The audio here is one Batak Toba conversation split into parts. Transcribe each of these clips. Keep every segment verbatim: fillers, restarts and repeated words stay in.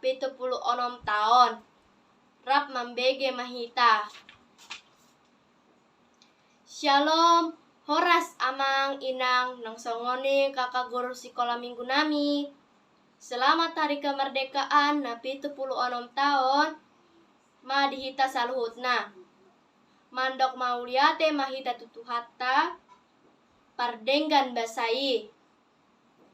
pitu pulu onom taon. Rap mambege ma hita. Syalom, horas amang inang nang songon i kakak guru sikola minggu nami. Selamat hari kemerdekaan na pitu pulu onom taon ma di hita saluhutna. Mandok mauliate ma hita tu Tuhanta pardenggan basa i.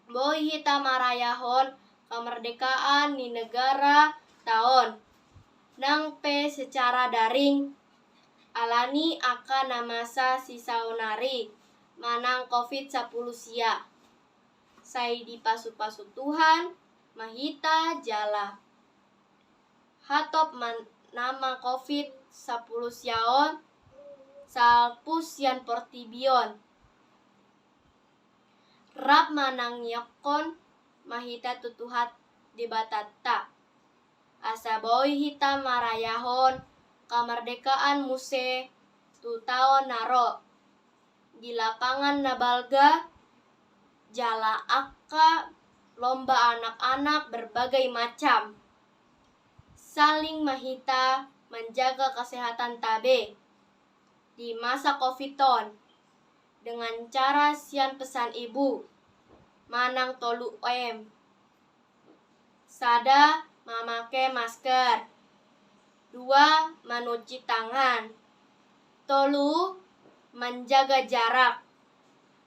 Boi hita marayahon kemerdekaan ni negara taon nang pe secara daring alani angka na masa sisaonari manang covid sampulu sia. Sai dipasupasu Tuhan ma hita jala hatop ma nama covid sampulu sia on salpu sian portibi on. Rap manangiangkon ma hita tu Tuhan Debatanta asa boi hita marayahon kemerdekaan muse tu taon na ro. Di lapangan na balga jala angka lomba anak-anak berbagai macam. Saling ma hita manjaga kesehatanta be di masa covid on dengan cara sian pesan ibu manang tolu M. Sada, mamake masker. Dua, manuci tangan. Tolu, manjaga jarak.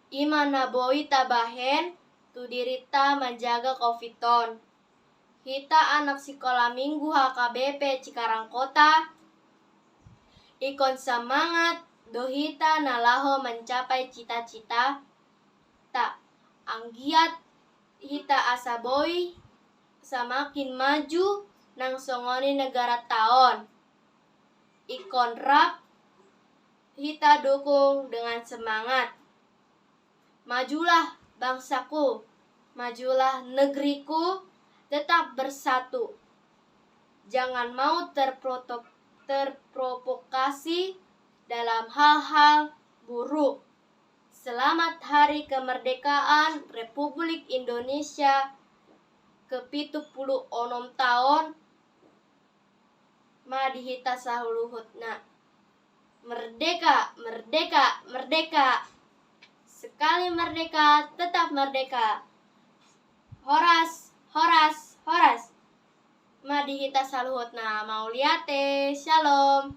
I ma na boi tabahen tu dirinta manjaga covid on. Hita anak sikola minggu H K B P Cikarang Kota ingkon semangat do hita na laho mancapai cita-cita ta. Anggiat hita asa boi samakin maju nang songon i negaranta on. Ingkon rap hita dukung dengan semangat. Majulah bangsaku, majulah negeriku, tetap bersatu. Jangan mau terproto- terprovokasi dalam hal-hal buruk. Selamat Hari Kemerdekaan Republik Indonesia ke pitu pulu onom taon ma di hita saluhutna. Merdeka, merdeka, merdeka. Sekali merdeka, tetap merdeka. Horas, horas, horas. Ma di hita saluhutna, mauliate, syalom.